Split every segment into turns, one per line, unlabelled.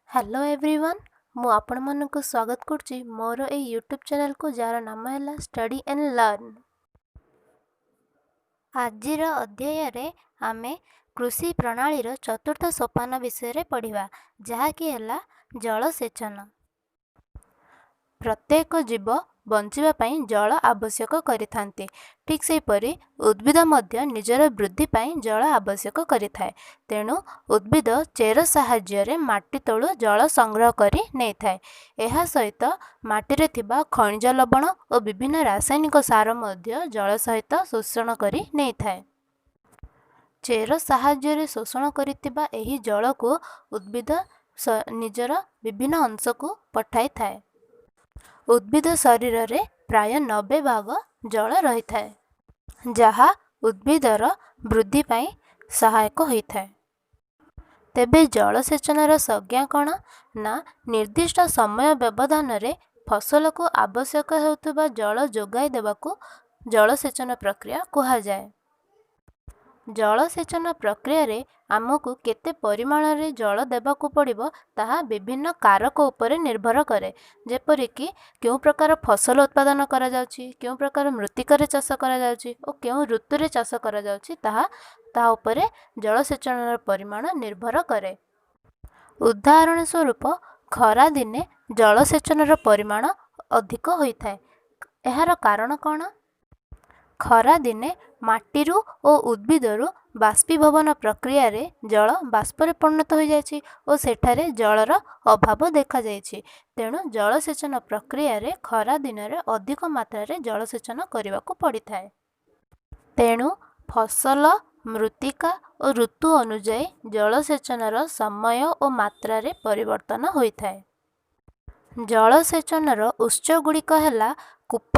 Hello everyone, ମୁଁ ଆପଣମାନଙ୍କୁ ସ୍ୱାଗତ କରୁଛି ମୋର ଏଇ ୟୁଟ୍ୟୁବ୍ ଚ୍ୟାନେଲ୍କୁ, ଯାହାର ନାମ ହେଲା ଷ୍ଟଡି ଆଣ୍ଡ ଲର୍ନ। ଆଜିର ଅଧ୍ୟାୟରେ ଆମେ କୃଷି ପ୍ରଣାଳୀର ଚତୁର୍ଥ ସୋପାନ ବିଷୟରେ ପଢ଼ିବା, ଯାହାକି ହେଲା ଜଳସେଚନ। ପ୍ରତ୍ୟେକ ଜୀବ ବଞ୍ଚିବା ପାଇଁ ଜଳ ଆବଶ୍ୟକ କରିଥାନ୍ତି। ଠିକ୍ ସେହିପରି ଉଦ୍ଭିଦ ମଧ୍ୟ ନିଜର ବୃଦ୍ଧି ପାଇଁ ଜଳ ଆବଶ୍ୟକ କରିଥାଏ। ତେଣୁ ଉଦ୍ଭିଦ ଚେର ସାହାଯ୍ୟରେ ମାଟି ତଳୁ ଜଳ ସଂଗ୍ରହ କରି ନେଇଥାଏ। ଏହା ସହିତ ମାଟିରେ ଥିବା ଖଣିଜ ଲବଣ ଓ ବିଭିନ୍ନ ରାସାୟନିକ ସାର ମଧ୍ୟ ଜଳ ସହିତ ଶୋଷଣ କରି ନେଇଥାଏ। ଚେର ସାହାଯ୍ୟରେ ଶୋଷଣ କରିଥିବା ଏହି ଜଳକୁ ଉଦ୍ଭିଦ ନିଜର ବିଭିନ୍ନ ଅଂଶକୁ ପଠାଇଥାଏ। ଉଦ୍ଭିଦ ଶରୀରରେ ପ୍ରାୟ 90 ଭାଗ ଜଳ ରହିଥାଏ, ଯାହା ଉଦ୍ଭିଦର ବୃଦ୍ଧି ପାଇଁ ସହାୟକ ହୋଇଥାଏ। ତେବେ ଜଳସେଚନର ସଂଜ୍ଞା କ'ଣ ନା, ନିର୍ଦ୍ଦିଷ୍ଟ ସମୟ ବ୍ୟବଧାନରେ ଫସଲକୁ ଆବଶ୍ୟକ ହେଉଥିବା ଜଳ ଯୋଗାଇ ଦେବାକୁ ଜଳସେଚନ ପ୍ରକ୍ରିୟା କୁହାଯାଏ। ଜଳସେଚନ ପ୍ରକ୍ରିୟାରେ ଆମକୁ କେତେ ପରିମାଣରେ ଜଳ ଦେବାକୁ ପଡ଼ିବ, ତାହା ବିଭିନ୍ନ କାରକ ଉପରେ ନିର୍ଭର କରେ, ଯେପରିକି କେଉଁ ପ୍ରକାର ଫସଲ ଉତ୍ପାଦନ କରାଯାଉଛି, କେଉଁ ପ୍ରକାର ମୃତ୍ତିକାରେ ଚାଷ କରାଯାଉଛି ଓ କେଉଁ ଋତୁରେ ଚାଷ କରାଯାଉଛି, ତାହା ଉପରେ ଜଳସେଚନର ପରିମାଣ ନିର୍ଭର କରେ। ଉଦାହରଣ ସ୍ୱରୂପ, ଖରାଦିନେ ଜଳସେଚନର ପରିମାଣ ଅଧିକ ହୋଇଥାଏ। ଏହାର କାରଣ କ'ଣ? ଖରାଦିନେ ମାଟିରୁ ଓ ଉଦ୍ଭିଦରୁ ବାଷ୍ପୀଭବନ ପ୍ରକ୍ରିୟାରେ ଜଳ ବାଷ୍ପରେ ପରିଣତ ହୋଇଯାଇଛି ଓ ସେଠାରେ ଜଳର ଅଭାବ ଦେଖାଯାଇଛି। ତେଣୁ ଜଳସେଚନ ପ୍ରକ୍ରିୟାରେ ଖରାଦିନରେ ଅଧିକ ମାତ୍ରାରେ ଜଳସେଚନ କରିବାକୁ ପଡ଼ିଥାଏ। ତେଣୁ ଫସଲ, ମୃତ୍ତିକା ଓ ଋତୁ ଅନୁଯାୟୀ ଜଳସେଚନର ସମୟ ଓ ମାତ୍ରାରେ ପରିବର୍ତ୍ତନ ହୋଇଥାଏ। ଜଳସେଚନର ଉତ୍ସଗୁଡ଼ିକ ହେଲା କୂପ,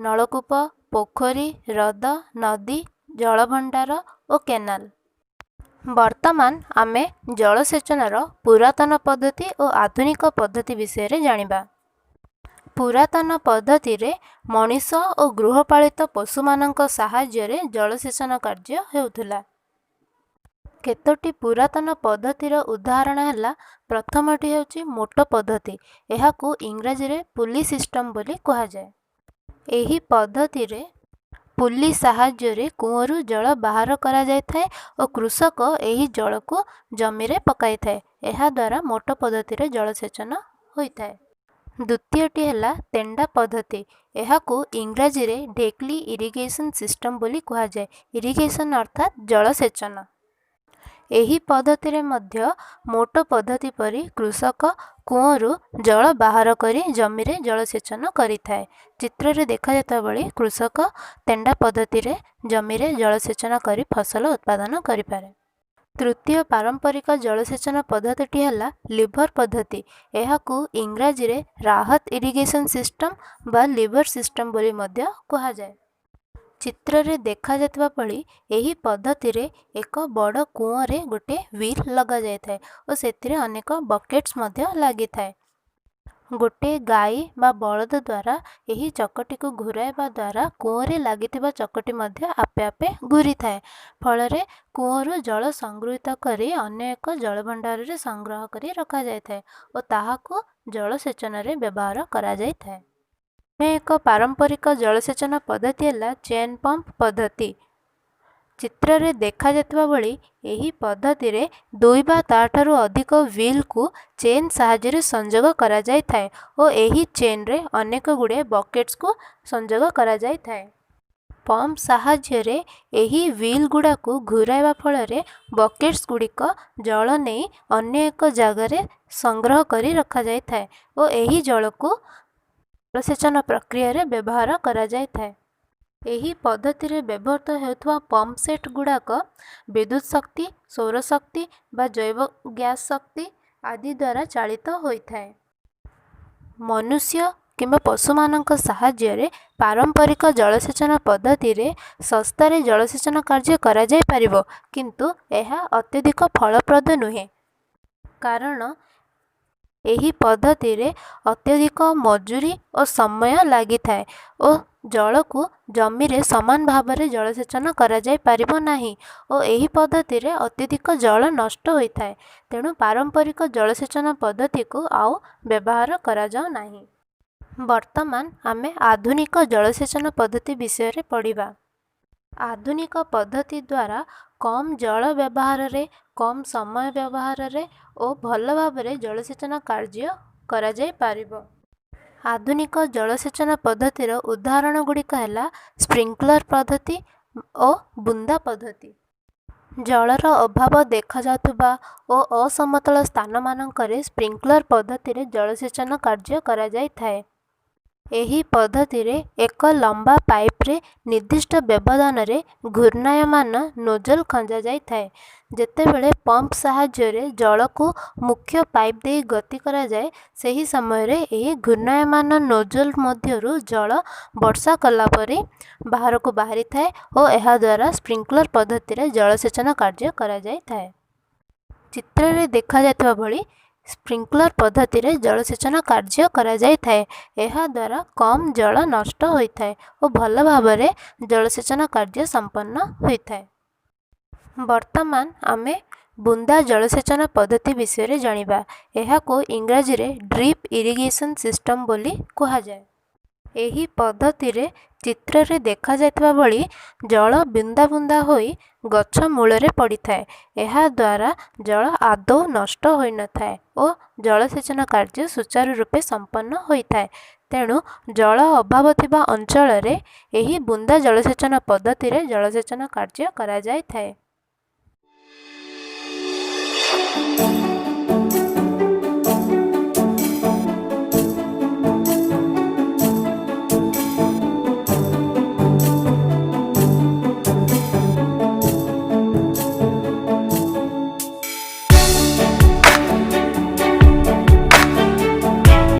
ନଳକୂପ, ପୋଖରୀ, ହ୍ରଦ, ନଦୀ, ଜଳଭଣ୍ଡାର ଓ କେନାଲ। ବର୍ତ୍ତମାନ ଆମେ ଜଳସେଚନର ପୁରାତନ ପଦ୍ଧତି ଓ ଆଧୁନିକ ପଦ୍ଧତି ବିଷୟରେ ଜାଣିବା। ପୁରାତନ ପଦ୍ଧତିରେ ମଣିଷ ଓ ଗୃହପାଳିତ ପଶୁମାନଙ୍କ ସାହାଯ୍ୟରେ ଜଳସେଚନ କାର୍ଯ୍ୟ ହେଉଥିଲା। କେତୋଟି ପୁରାତନ ପଦ୍ଧତିର ଉଦାହରଣ ହେଲା, ପ୍ରଥମଟି ହେଉଛି ମୋଟ ପଦ୍ଧତି। ଏହାକୁ ଇଂରାଜୀରେ ପୁଲି ସିଷ୍ଟମ ବୋଲି କୁହାଯାଏ। ଏହି ପଦ୍ଧତିରେ ପୁଲି ସାହାଯ୍ୟରେ କୂଅରୁ ଜଳ ବାହାର କରାଯାଇଥାଏ ଓ କୃଷକ ଏହି ଜଳକୁ ଜମିରେ ପକାଇଥାଏ। ଏହାଦ୍ୱାରା ମୋଟ ପଦ୍ଧତିରେ ଜଳସେଚନ ହୋଇଥାଏ। ଦ୍ୱିତୀୟଟି ହେଲା ତେଣ୍ଡା ପଦ୍ଧତି। ଏହାକୁ ଇଂରାଜୀରେ ଢେକଲି ଇରିଗେସନ୍ ସିଷ୍ଟମ ବୋଲି କୁହାଯାଏ। ଇରିଗେସନ୍ ଅର୍ଥାତ୍ ଜଳସେଚନ। ଏହି ପଦ୍ଧତିରେ ମଧ୍ୟ ମୋଟ ପଦ୍ଧତି ପରି କୃଷକ କୂଅରୁ ଜଳ ବାହାର କରି ଜମିରେ ଜଳସେଚନ କରିଥାଏ। ଚିତ୍ରରେ ଦେଖାଯାଉଥିବା ଭଳି କୃଷକ ତେଣ୍ଡା ପଦ୍ଧତିରେ ଜମିରେ ଜଳସେଚନ କରି ଫସଲ ଉତ୍ପାଦନ କରିପାରେ। ତୃତୀୟ ପାରମ୍ପରିକ ଜଳସେଚନ ପଦ୍ଧତିଟି ହେଲା ଲିଭର ପଦ୍ଧତି। ଏହାକୁ ଇଂରାଜୀରେ ରାହତ ଇରିଗେସନ୍ ସିଷ୍ଟମ ବା ଲିଭର ସିଷ୍ଟମ ବୋଲି ମଧ୍ୟ କୁହାଯାଏ। ଚିତ୍ରରେ ଦେଖାଯାଉଥିବା ଭଳି ଏହି ପଦ୍ଧତିରେ ଏକ ବଡ଼ କୂଅରେ ଗୋଟେ ହ୍ୱିଲ୍ ଲଗାଯାଇଥାଏ ଓ ସେଥିରେ ଅନେକ ବକେଟ୍ସ ମଧ୍ୟ ଲାଗିଥାଏ। ଗୋଟେ ଗାଈ ବା ବଳଦ ଦ୍ୱାରା ଏହି ଚକଟିକୁ ଘୁରାଇବା ଦ୍ୱାରା କୂଅରେ ଲାଗିଥିବା ଚକଟି ମଧ୍ୟ ଆପେ ଆପେ ଘୂରିଥାଏ। ଫଳରେ କୂଅରୁ ଜଳ ସଂଗୃହୀତ କରି ଅନ୍ୟ ଏକ ଜଳଭଣ୍ଡାରରେ ସଂଗ୍ରହ କରି ରଖାଯାଇଥାଏ ଓ ତାହାକୁ ଜଳସେଚନରେ ବ୍ୟବହାର କରାଯାଇଥାଏ। ଅନ୍ୟ ଏକ ପାରମ୍ପରିକ ଜଳସେଚନ ପଦ୍ଧତି ହେଲା ଚେନ୍ ପମ୍ପ ପଦ୍ଧତି। ଚିତ୍ରରେ ଦେଖାଯାଉଥିବା ଭଳି ଏହି ପଦ୍ଧତିରେ ଦୁଇ ବା ତା'ଠାରୁ ଅଧିକ ହ୍ୱିଲ୍କୁ ଚେନ୍ ସାହାଯ୍ୟରେ ସଂଯୋଗ କରାଯାଇଥାଏ ଓ ଏହି ଚେନ୍ରେ ଅନେକ ଗୁଡ଼ିଏ ବକେଟ୍ସକୁ ସଂଯୋଗ କରାଯାଇଥାଏ। ପମ୍ପ ସାହାଯ୍ୟରେ ଏହି ହ୍ୱିଲ୍ ଗୁଡ଼ାକୁ ଘୁରାଇବା ଫଳରେ ବକେଟ୍ସ ଗୁଡ଼ିକ ଜଳ ନେଇ ଅନ୍ୟ ଏକ ଜାଗାରେ ସଂଗ୍ରହ କରି ରଖାଯାଇଥାଏ ଓ ଏହି ଜଳକୁ ଜଳସେଚନ ପ୍ରକ୍ରିୟାରେ ବ୍ୟବହାର କରାଯାଇଥାଏ। ଏହି ପଦ୍ଧତିରେ ବ୍ୟବହୃତ ହେଉଥିବା ପମ୍ପ ସେଟ୍ ଗୁଡ଼ାକ ବିଦ୍ୟୁତ ଶକ୍ତି, ସୌର ଶକ୍ତି ବା ଜୈବ ଗ୍ୟାସ୍ ଶକ୍ତି ଆଦି ଦ୍ୱାରା ଚାଳିତ ହୋଇଥାଏ। ମନୁଷ୍ୟ କିମ୍ବା ପଶୁମାନଙ୍କ ସାହାଯ୍ୟରେ ପାରମ୍ପରିକ ଜଳସେଚନ ପଦ୍ଧତିରେ ଶସ୍ତାରେ ଜଳସେଚନ କାର୍ଯ୍ୟ କରାଯାଇପାରିବ, କିନ୍ତୁ ଏହା ଅତ୍ୟଧିକ ଫଳପ୍ରଦ ନୁହେଁ, କାରଣ ଏହି ପଦ୍ଧତିରେ ଅତ୍ୟଧିକ ମଜୁରୀ ଓ ସମୟ ଲାଗିଥାଏ ଓ ଜଳକୁ ଜମିରେ ସମାନ ଭାବରେ ଜଳସେଚନ କରାଯାଇପାରିବ ନାହିଁ ଓ ଏହି ପଦ୍ଧତିରେ ଅତ୍ୟଧିକ ଜଳ ନଷ୍ଟ ହୋଇଥାଏ। ତେଣୁ ପାରମ୍ପରିକ ଜଳସେଚନ ପଦ୍ଧତିକୁ ଆଉ ବ୍ୟବହାର କରାଯାଉ ନାହିଁ। ବର୍ତ୍ତମାନ ଆମେ ଆଧୁନିକ ଜଳସେଚନ ପଦ୍ଧତି ବିଷୟରେ ପଢ଼ିବା। ଆଧୁନିକ ପଦ୍ଧତି ଦ୍ୱାରା କମ୍ ଜଳ ବ୍ୟବହାରରେ, କମ୍ ସମୟ ବ୍ୟବହାରରେ ଓ ଭଲ ଭାବରେ ଜଳସେଚନ କାର୍ଯ୍ୟ କରାଯାଇପାରିବ। ଆଧୁନିକ ଜଳସେଚନ ପଦ୍ଧତିର ଉଦାହରଣ ଗୁଡ଼ିକ ହେଲା ସ୍ପ୍ରିଙ୍କଲର୍ ପଦ୍ଧତି ଓ ବୁନ୍ଦା ପଦ୍ଧତି। ଜଳର ଅଭାବ ଦେଖାଯାଉଥିବା ଓ ଅସମତଳ ସ୍ଥାନମାନଙ୍କରେ ସ୍ପ୍ରିଙ୍କଲର୍ ପଦ୍ଧତିରେ ଜଳସେଚନ କାର୍ଯ୍ୟ କରାଯାଇଥାଏ। ଏହି ପଦ୍ଧତିରେ ଏକ ଲମ୍ବା ପାଇପ୍‌ରେ ନିର୍ଦ୍ଦିଷ୍ଟ ବ୍ୟବଧାନରେ ଘୂର୍ଣ୍ଣାୟମାନ ନୋଜଲ୍ ଖଞ୍ଜାଯାଇଥାଏ। ଯେତେବେଳେ ପମ୍ପ ସାହାଯ୍ୟରେ ଜଳକୁ ମୁଖ୍ୟ ପାଇପ୍ ଦେଇ ଗତି କରାଯାଏ, ସେହି ସମୟରେ ଏହି ଘୂର୍ଣ୍ଣାୟମାନ ନୋଜଲ୍ ମଧ୍ୟରୁ ଜଳ ବର୍ଷା କଲା ପରି ବାହାରକୁ ବାହାରିଥାଏ ଓ ଏହାଦ୍ୱାରା ସ୍ପ୍ରିଙ୍କଲର୍ ପଦ୍ଧତିରେ ଜଳସେଚନ କାର୍ଯ୍ୟ କରାଯାଇଥାଏ। ଚିତ୍ରରେ ଦେଖାଯାଇଥିବା ଭଳି ସ୍ପ୍ରିଙ୍କଲର୍ ପଦ୍ଧତିରେ ଜଳସେଚନ କାର୍ଯ୍ୟ କରାଯାଇଥାଏ। ଏହାଦ୍ୱାରା କମ୍ ଜଳ ନଷ୍ଟ ହୋଇଥାଏ ଓ ଭଲ ଭାବରେ ଜଳସେଚନ କାର୍ଯ୍ୟ ସମ୍ପନ୍ନ ହୋଇଥାଏ। ବର୍ତ୍ତମାନ ଆମେ ବୁନ୍ଦା ଜଳସେଚନ ପଦ୍ଧତି ବିଷୟରେ ଜାଣିବା। ଏହାକୁ ଇଂରାଜୀରେ ଡ୍ରିପ୍ ଇରିଗେସନ୍ ସିଷ୍ଟମ୍ ବୋଲି କୁହାଯାଏ। ଏହି ପଦ୍ଧତିରେ ଚିତ୍ରରେ ଦେଖାଯାଇଥିବା ଭଳି ଜଳ ବୁନ୍ଦା ବୁନ୍ଦା ହୋଇ ଗଛ ମୂଳରେ ପଡ଼ିଥାଏ। ଏହାଦ୍ୱାରା ଜଳ ଆଦୌ ନଷ୍ଟ ହୋଇନଥାଏ ଓ ଜଳସେଚନ କାର୍ଯ୍ୟ ସୁଚାରୁ ରୂପେ ସମ୍ପନ୍ନ ହୋଇଥାଏ। ତେଣୁ ଜଳ ଅଭାବ ଥିବା ଅଞ୍ଚଳରେ ଏହି ବୁନ୍ଦା ଜଳସେଚନ ପଦ୍ଧତିରେ ଜଳସେଚନ କାର୍ଯ୍ୟ କରାଯାଇଥାଏ।